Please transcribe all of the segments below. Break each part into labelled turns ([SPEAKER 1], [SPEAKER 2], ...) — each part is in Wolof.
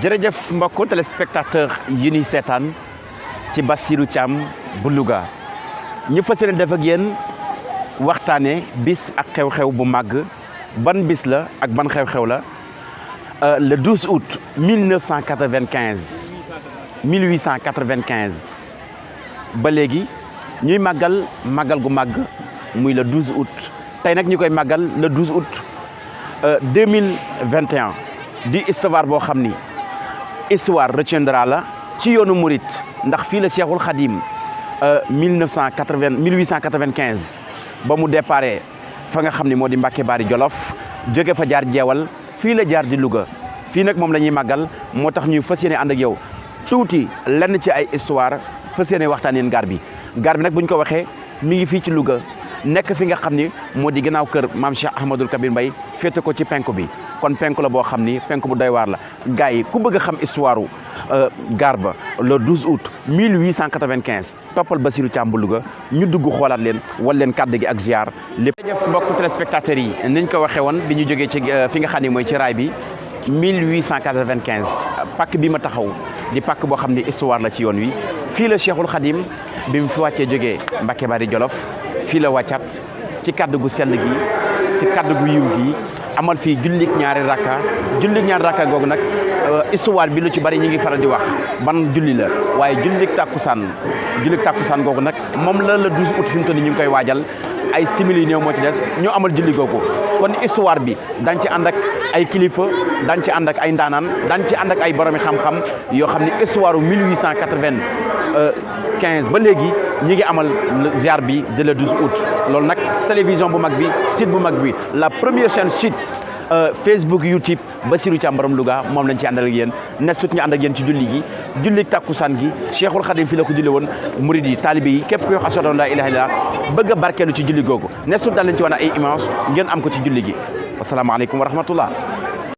[SPEAKER 1] jërëjëf mbokku téléspectateur yi ñuy seetaan ci Bassirou Thiam bu Louga ñu fas yéene def ak yéen waxtaane bis ak xew-xew bu màgg ban bis la ak ban xew-xew la le 12 août 1895 ba léegi ñuy màggal gu màgg muy le 12 août tey nag ñu koy màggal le 12 août 2021 di histoire boo xam ni histoire retiendra la ci yoonu Mouride ndax fii la Cheikhul Khadim 1895 ba mu déparé fa nga xam ni moo di Mbacke Bari Jolof jóge fa jaar jeewal fii la jaar di Louga fii nag moom la ñuy màggal moo tax ñuy fas yéene ànd ak yow tuuti lenn ci ay histoire fas yéene waxtaan yéen gaar bi nag bu ñu ko waxee mi ngi fii ci Louga nekk fi nga xam ni moo di gannaaw kër maam Cheikh Ahmadoul Kabir Mbaye féete ko ci penku bi kon penku la boo xam ni penku bu doy waar la gars yi ku bëgg a xam histoire gaar ba le 12 août 1895 toppal Bassirou Thiam bu Louga ñu dugg xoolaat leen wal leen kàddu gi ak ziar lépp. jërëjëf mbokku téléspectateurs yi niñ ko waxee woon bi ñu jógee ci fi nga xam ni mooy ci raay bi 1895 pàkk bi ma taxaw di pàkk boo xam ni histoire la ci yoon wi fii la Cheikhul Khadim bi mu fi wàccee jógee Mbacke Bari Jolof fii la wàccat ci kaddu gu sell gi ci kaddu gu yiw gi amal fii jullik ñaari rakka googu nag histoire bi lu ci bari ñi ngi faral di wax ban julli la waaye jullik tàkkusaan googu nag moom la le 12 août fi mu toll nii ñu ngi koy waajal ay simili néew moo ci des ñu amal julli googu kon histoire bi dañ ci ànd ak ay kilifa dañ ci ànd ak ay ndaanaan dañ ci ànd ak ay boromi xam-xam yoo xam ne histoire 1895 ba léegi ñi ngi amal ziar bi de le 12 août loolu nag télévision bu mag bi site bu mag bi la première chaîne site Facebook YouTube Bassirou Thiam borom Louga moom lañ ci àndal ak yéen ne sut ñu ànd ak yéen ci julli takkusaan gi Cheikhul Khadim fi la ko julli woon murid yi taalibe yi képp ku wax ashhadu an la ilaha illallah bëgg a barkeelu ci julli googu ne sut daal lañ ci wan ay image ngeen am ko ci julli gi asalaamaaleykum wa rahmatullah.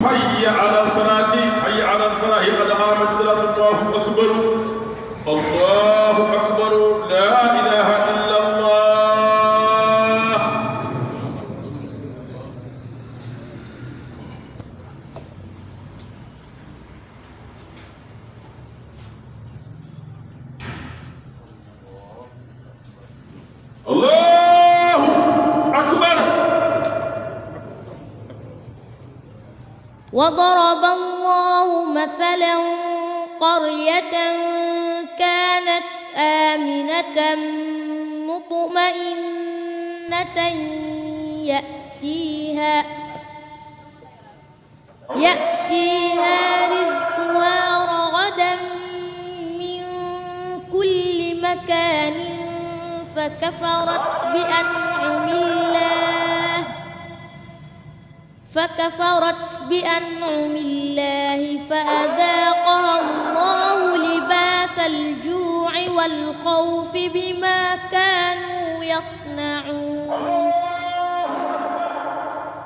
[SPEAKER 2] hayya ala salaati hayya ala falaahi qad qaamat salaatu allahu akbar la ilaha illa Allahu akbar.
[SPEAKER 3] وضرب الله مثلا قرية كانت آمنة مطمئنة يأتيها رزقها رغدا من كل مكان فكفرت بأنعم الله فأذاقها الله لباس الجوع والخوف بما كانوا يصنعون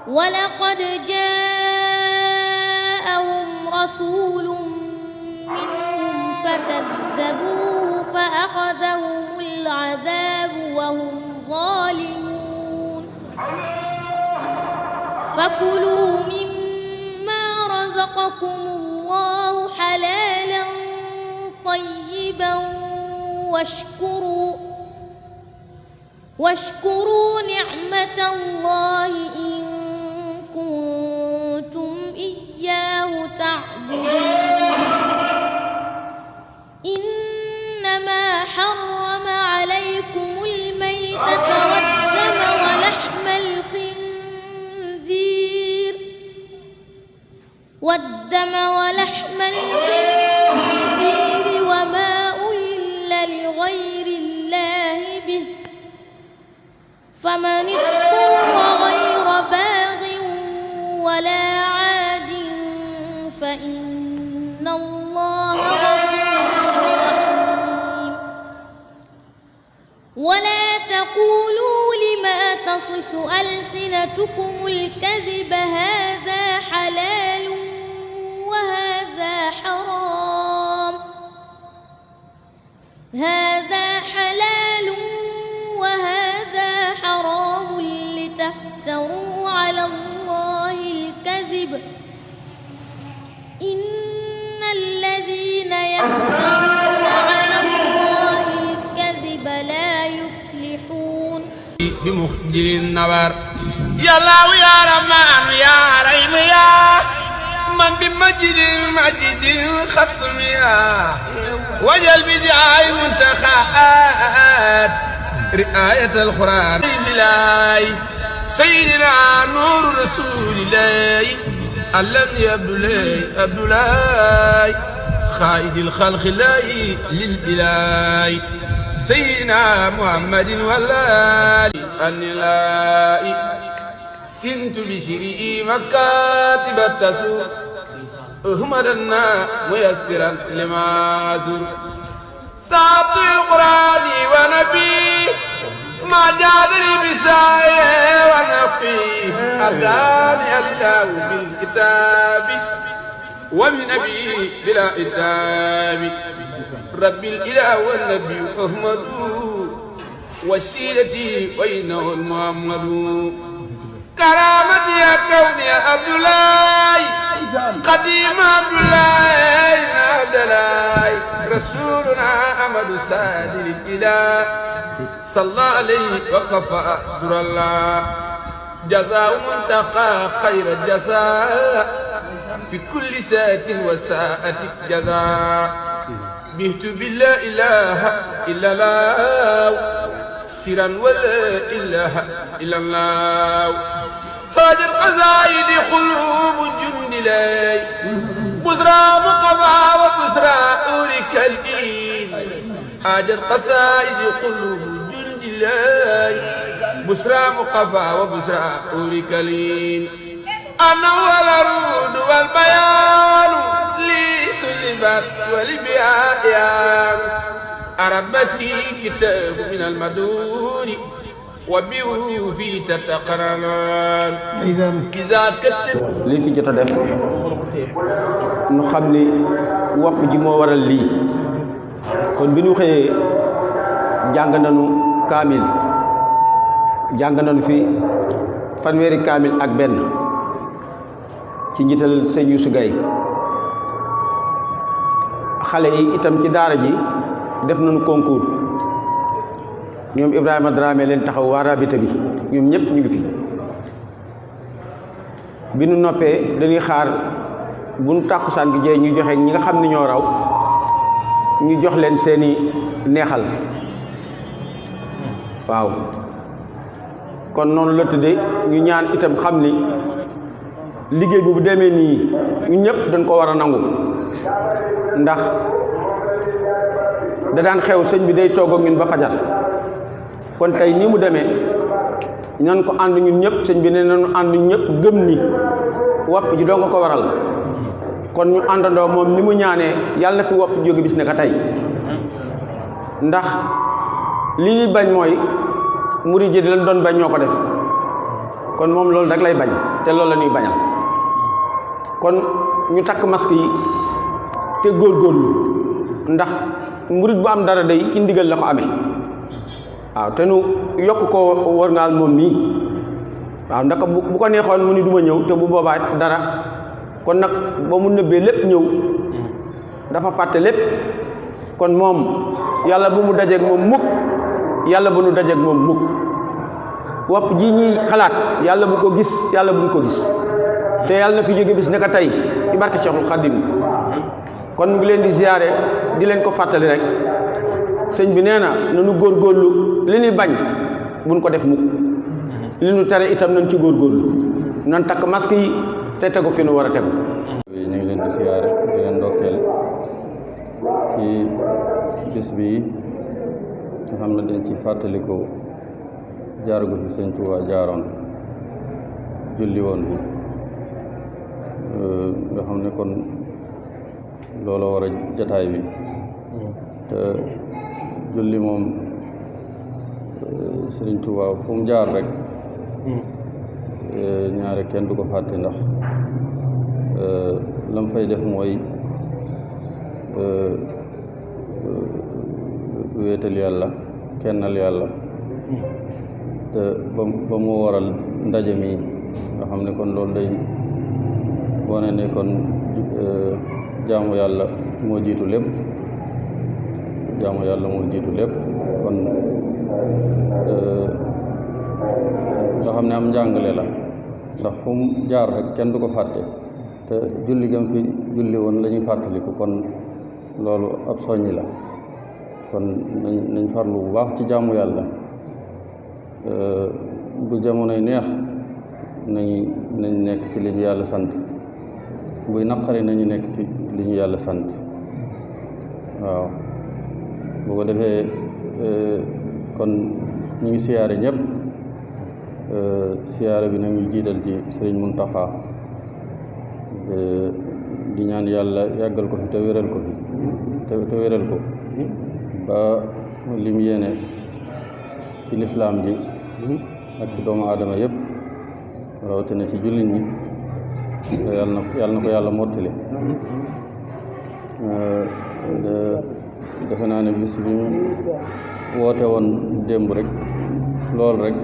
[SPEAKER 3] ولقد جاءهم رسول منهم فكذبوه فأخذهم العذاب وهم ظالمون فكلوا مما رزقكم الله حلالا طيبا واشكروا نعمة الله إن كنتم إياه تعبدون إنما حرم عليكم الميتة والدم ولحم الخنزير وما أهل لغير الله به فمن اضطر غير باغ ولا عاد فإن الله غفور رحيم ولا تقولوا لما تصف ألسنتكم الكذب هذا حلال وهذا حرام وهذا حرام لتفتروا على الله الكذب إن يفترون على الله الكذب لا يفلحون
[SPEAKER 4] بمخجل النوار يا الله يا رحمن يا رحيم يا من بمجد المجد الخصم يا وجل بدعاء المنتخبات رعاية القرآن بلاي سيدنا نور رسول الله علمني عبد الله خائد الخلق الله للإله سيدنا محمد والآل النلاء سنت بشري مكاتب التسوق أهمدنا ميسرا لما زر ساعة القرآن ونبي ما جادني بسايا ونفي أداني الله بالكتاب ومن أبي بلا إتاب ربي الإله والنبي أحمد وسيلتي وإنه المحمد كرامتي يا كوني يا عبد الله قديم عبد الله عبد الله رسولنا أحمد سادر الإله صلى عليه وكفى در الله جزاء منتقى خير الجزاء في كل ساعة وساعة جزاء بهت بالله إله إلا الله سرا ولا إله إلا الله هذه القصائد قلوب جند لي بزرى مقبى وبزرى أورك الدين هذه القصائد قلوب جند لي بزرى مقبى وبزرى أورك الدين أنا والرود والبيان لي سلبت ولبيان أربتي كتاب من المدون وبيو في تتقرنان إذا كتب
[SPEAKER 5] li fi jot a def nu xam ni wopp ji moo waral lii kon bi ñu xëyee jàng nañu kaamil jàng nañu fi fanweeri kaamil ak benn ci njiital sëñ Youssou Gaye xale yi itam ci daara ji def nañu concours ñoom Ibrahima Dramé leen taxaw waa rabita bi ñoom ñëpp ñu ngi fi bi nu noppee dañuy xaar bu nu tàkkusaan gi jee ñu joxe ñi nga xam ni ñoo raw ñu jox leen seeni neexal waaw kon noonu la tëddee ñu ñaan itam xam ni liggéey bi bu demee nii ñu ñëpp dañ ko war a nangu ndax da daan xew sëñ bi day toog ak ñun ba fajar kon tey nii mu demee ñan ko ànd ñun ñëpp sëñ bi ne nañu ànd ñëpp gëm ni wopp ji doo nga ko waral kon ñu àndandoo moom ni mu ñaanee yàlla na fi wopp jóge bis ne ka tey ndax li ñuy bañ mooy murid ji di leen doon bañ ñoo ko def kon moom loolu rek lay bañ te loolu la ñuy bañal kon ñu takk masque yi te góorgóorlu ndax murid bu am dara day ci ndigal la ko amee waaw te nu yokk ko wërngaal moom nii waaw ndax bu ko neexoon mu ni duma ñëw te bu boobaa dara kon nag ba mu nëbbee lépp ñëw dafa fàtte lépp kon moom yàlla bu mu dajeeg moom mukk yàlla bu nu dajeeg moom mukk wopp ji ñuy xalaat yàlla bu ko gis yàlla bu ñu ko gis te yàlla na fi jóge bis naka tey ci barke Cheikhul Khadim kon mu ngi leen di ziyaare di leen ko fàttali rek sëñ bi nee na nanu góorgóorlu li ñuy bañ buñ ko def mukk li ñu tere itam nañ ci góorgóorlu nan takk masque yi te tegu fi nu war a tegu.
[SPEAKER 6] ñu ngi leen di ziyaare di leen ndokkeel ci bis bi nga xam ne dañ ci fàttaliku jaar gu fi sëñ Tuubaa jaaroon julli woon bi nga xam ne kon looloo war a jataay bi te julli moom sëriñ Tuubaa fu mu jaar rek ñaare kenn du ko fàtte ndax lam fay def mooy wéetal yàlla kennal yàlla te ba mu waral ndaje mi nga xam ne kon loolu day wane ne kon jaamu yàlla moo jiitu lépp kon nga xam ne am njàngale la ndax fu mu jaar rek kenn du ko fàtte te julli gam fi julli woon la ñuy fàttaliku kon loolu ab soññi la kon nañ farlu bu baax ci jaamu yàlla bu jamonoy neex nañ nekk ci li ñu yàlla sant buy naqari nañu nekk ci li ñu yàlla sant waaw bu ko defee kon ñu ngi siyaare ñëpp siyaare bi nag ñu jiital ci sëriñ Muntaxa di ñaan yàlla yàggal ko fi te wéral ko ba lim yéene ci lislaam ji ak ci doomu aadama yëpp rawatina ci jullit ñi yàlla na ko yàlla mottali defe naa ne bis bi mu woote woon démb rek loolu rek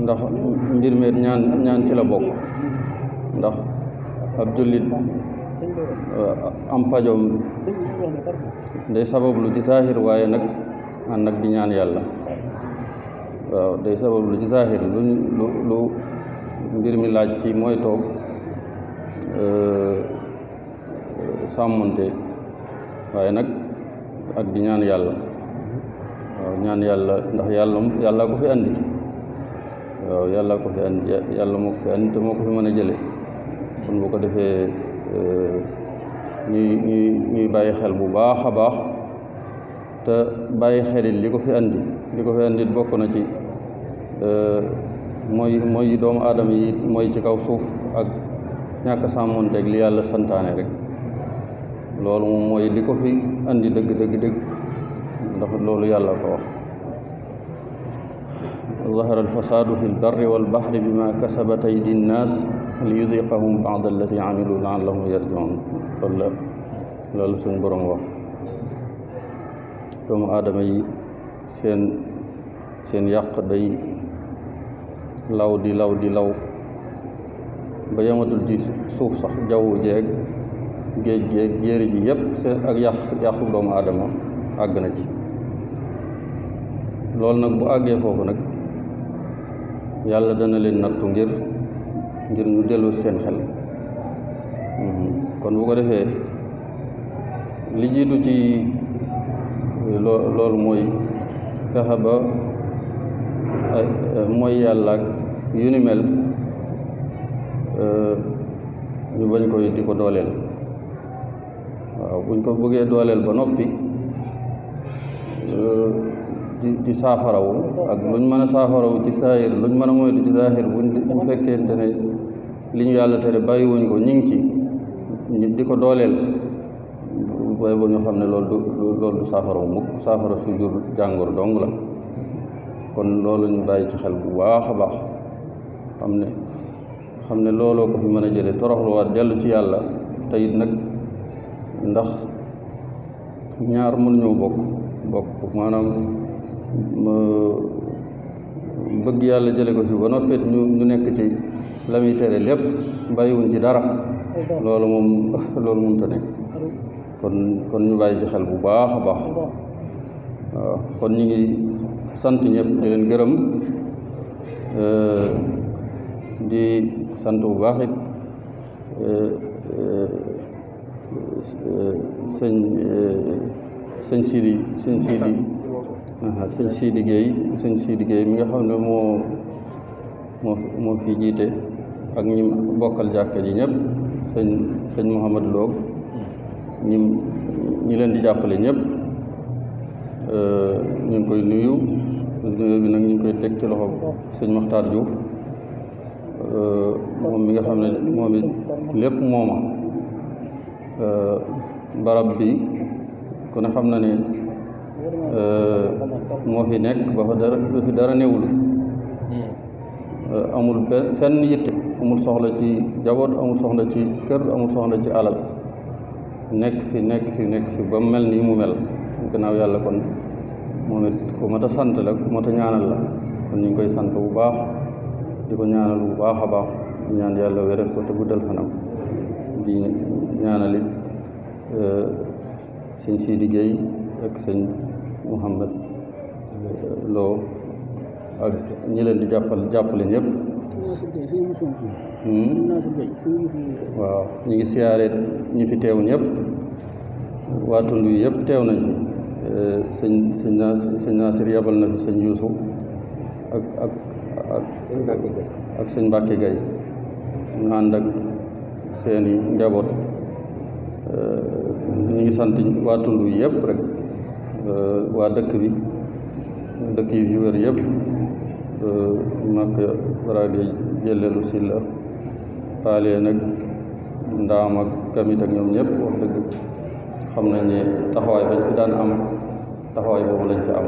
[SPEAKER 6] ndax mbir mi ñaan ci la bokk ndax ab jullit am pajoom day sabablu ci saahir waaye nag ànd nag di ñaan yàlla waaw day sabablu ci saahir lu mbir mi laaj ci mooy toog sàmmonte waaye nag ak di ñaan yàlla waaw ñaan yàlla ndax yàlla ko fi andi waaw yàlla ko fi andi yàlla moo ko fi andi te moo ko fi mën a jële kon bu ko defee ñuy bàyyi xel bu baax a baax te bàyyi xelit li ko fi andi bokk na ci mooy doomu aadama yi mooy ci kaw suuf ak ñàkk a sàmmonteeg li yàlla santaane rek loolu moom mooy li ko fi andi dëgg ndax loolu yàlla ko wax zahara alfasadu fi lbarri walbahri bima kasabat aydi nnaas liyudiqahum ba'da allati amilu la'allahum yarji'un loolu suñ borom wax doomu aadama yi seen yàq day law di law ba yamatul ci suuf sax jaww jeeg géej géej jéeri ji yépp seen ak yàqu doomu aadama àgg na ci loolu nag bu àggee foofu nag yàlla dana leen nattu ngir ñu dellu seen xel kon bu ko defee li jiitu ci loolu mooy fexe ba mooy yàlla ak yu ni mel ñu bañ koy di ko dooleel waaw buñ ko bëggee dooleel ba noppi di saafarawu ak luñ mën a saafarawu ci saahir luñ mën a moytu ci saahir bu fekkente ne li ñu yàlla tere bàyyiwuñ ko ñu ngi ci di ko dooleel booy ba ñu xam ne loolu du saafarawu mukk saafara su jur jàngoro dong la kon loolu ñu bàyyi ci xel bu baax a baax xam ne looloo ko fi mën a jële toroxluwaat dellu ci yàlla te it nag ndax ñaar mënuñoo bokk maanaam bëgg yàlla jële ko fi ba noppet ñu nekk ci la muy tere lépp bàyyiwuñ ci dara loolu mënta nekk kon ñu bàyyi ci xel bu baax a baax waaw kon ñu ngi sant ñëpp di leen gërëm di sant bu baax it sëñ Sidi Gueye mi nga xam ne moo fi jiite ak ñi bokkal jàkka ji ñëpp sëñ Mouhamadou Lo ñi leen di jàppale ñëpp ñu ngi koy nuyu bi nag ñu ngi koy teg ci loxo sëñ Makhtar Diouf moom mi nga xam ne moom it lépp mooma barab bi ku ne xam na ne moo fi nekk ba fi dara newul amul fenn yitte amul soxla ci jaboot amul soxla ci kër amul soxla ci alal nekk fi ba mel nii mu mel gannaaw yàlla kon moom it ku mat a sant la ku mat a ñaanal la kon ñu ngi koy sant bu baax di ko ñaanal bu baax a baax di ñaan yàlla wéral ko te guddal fanam di ñaanal it sëñ Sidi Gueye ak sëñ Mouhamed Lo ak ñi leen di jàppale ñëpp. waaw ñu ngi siyaare ñi fi teew ñëpp waa tund yi yëpp teew nañ fi sëñ Nasir yabal na fi sëñ Yuusu ak sëñ Mbàkke Gay ñu ànd ak seeni njaboot. ñu ngi sant waa tund yi yëpp rek waa dëkk bi dëkk yi fi wër yëpp Makka Barage Jëlelu Silla Paale nag Ndaam ak Kamit ak ñoom ñëpp wax dëgg xam nañ ne taxawaay bañ fi daan am taxawaay boobu lañ fi am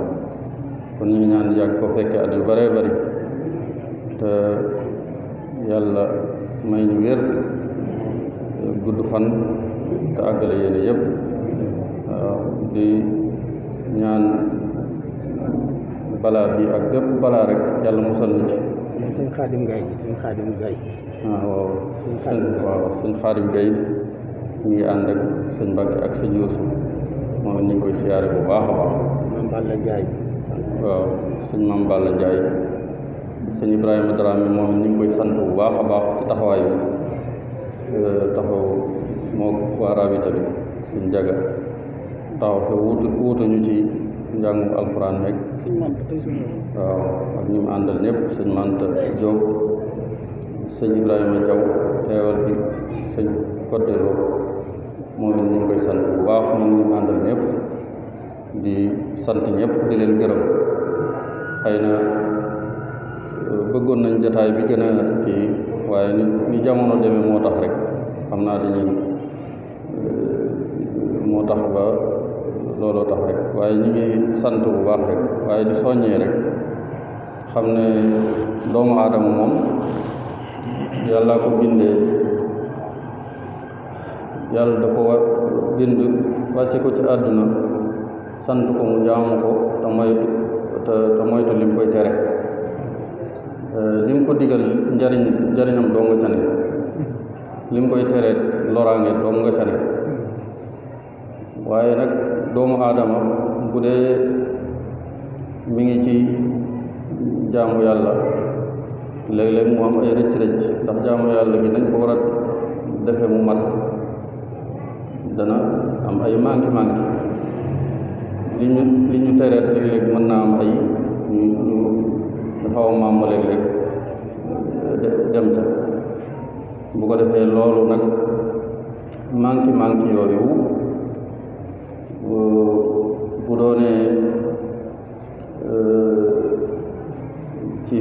[SPEAKER 6] kon ñu ngi ñaan yàgg ko fekkee at yu bëree bëri te yàlla may ñu wér gudd fan te àggale yéene yëpp waaw di ñaan balaa bi ak bépp balaa rek yàlla musal ñu ci.
[SPEAKER 5] sëñ Xaadim Gay
[SPEAKER 6] waaw sëñ Xaadim Gay ñu ngi ànd ak sëñ Mbàkke ak sëñ Yuusu moom ñu ngi koy siyaare bu baax a baax.
[SPEAKER 5] Maam Balla Njaay
[SPEAKER 6] waaw sëñ Maam Balla Njaay sëñ Ibrahima Dramé moom ñu ngi koy sant bu baax a baax ci taxawaay bi taxaw moo waa Rabita bi sëñ Jaga taxaw fe wuutu ñu ci njàngum alxuraan meeg waaw ak ñu mu àndal ñëpp sëñ Manta Diop sëñ Ibrahima Diaw teewal fi sëñ Koddeloo moom it ñu ngi koy sant bu baax moom ñu mu àndal ñëpp di sant ñëpp di leen gërëm xëy na bëggoon nañ jataay bi gën a kii waaye ni jamono demee moo tax rek xam naa dañuy moo tax ba looloo tax rek waaye ñu ngi sant bu baax rek waaye di soññee rek xam ne doomu aadama moom yàlla ko bindee yàlla da ko bind wàcce ko ci àdduna sant ko mu jaamu ko te moytu lim koy tere lim ko digal njariñam doo nga ca ne lim koy tere loraange doo nga ca ne waaye nag doomu aadama bu dee mi ngi ci jaamu yàlla léeg-léeg mu am ay rëcc-rëcc ndax jaamu yàlla gi nañ ko war a defe mu mat dana am ay manki li ñu tereet léeg-léeg mën naa am ay ñu xaw a maam léeg-léeg dem ca bu ko defee loolu nag manki yooyu bu doonee ci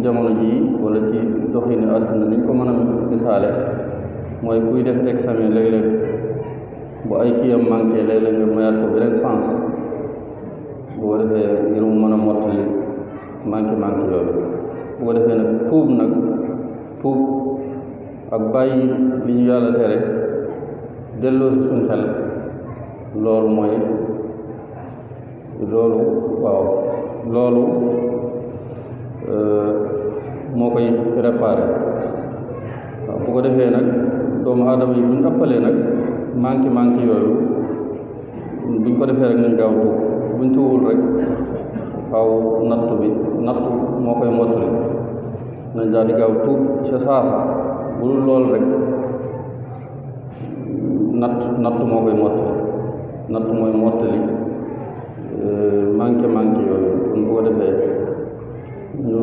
[SPEAKER 6] jamono jii wala ci doxini àdduna niñ ko mën a misaale mooy kuy def examen léeg-léeg bu ay kiyam manqué léeg-léeg nga mayaat ko beneen sens bu ko defee ngir mu mën a mottali manqué yooyu bu ko defee nag tuub ak bàyyi li ñu yàlla tere delloo si suñ xel loolu mooy loolu moo koy réparé waaw bu ko defee nag doomu aadama yi buñ ëppalee nag manqué yooyu buñ ko defee rek nañ gaaw tuub buñ tuubul rek faaw nattu moo koy mottali nañ daal di gaaw tuub ca saasa bu dul loolu rek nattu moo koy mottali nattu mooy mottali manqué yooyu kon bu ko defee ñu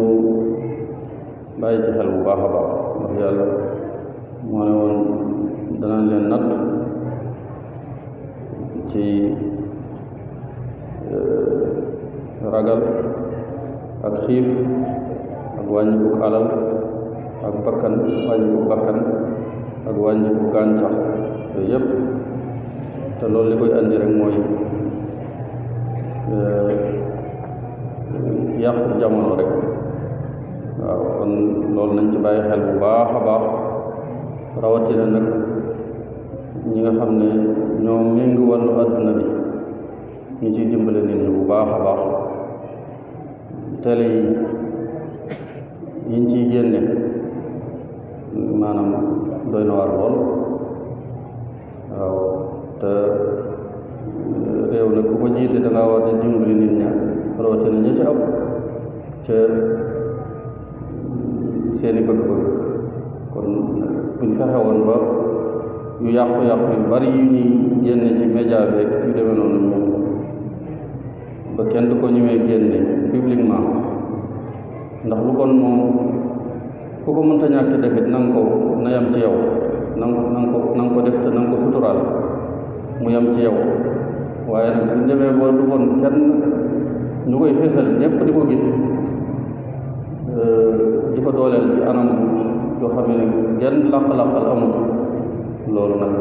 [SPEAKER 6] bàyyi ci xel bu baax a baax ndax yàlla moo ne woon danañ leen natt ci ragal ak xiif ak wàññiku alal ak wàññiku bakkan ak wàññiku gàncax yooyu yëpp te loolu li koy andi rek mooy yàqu jamono rek waaw kon loolu nañ ci bàyyi xel bu baax a baax rawatina nag ñi nga xam ne ñoo méngi wàllu àdduna bi ñu ciy dimbale nit ñi bu baax a baax télé yi yiñ ciy génne maanaam doy na waar lool waaw te dimbali nit ña rawatina ñi ci ëpp ca seeni bëgg-bëgg kon buñ fexe woon ba yu yàqu-yàqu yu bari yu ñuy génne ci média beeg yu demee noonu ñu ba kenn du ko ñëwee génne publiquement ndax lu bon moom ku ko mënta ñàkk defit na yam ci yow na nga ko def te na nga ko suturaal mu yam ci yow waaye nag buñ demee ba lu bon kenn ñu koy fésal ñépp di ko gis di ko dooleel ci anam yoo xam ne genn làq-làqal amut loolu nag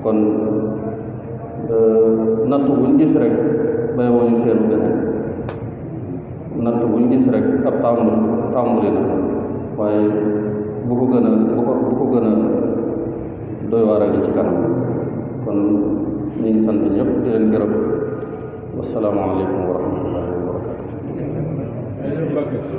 [SPEAKER 6] kon natt buñ gis rek bay woo ñu seenu gëne natt buñ gis rek ab tàmbuli na waaye bu ko gën a doy waar a ngi ci kanam kon ñu ngi sant ñëpp di leen gërëm wassalaamu aleykum wa rahmatullahi wa barakatuh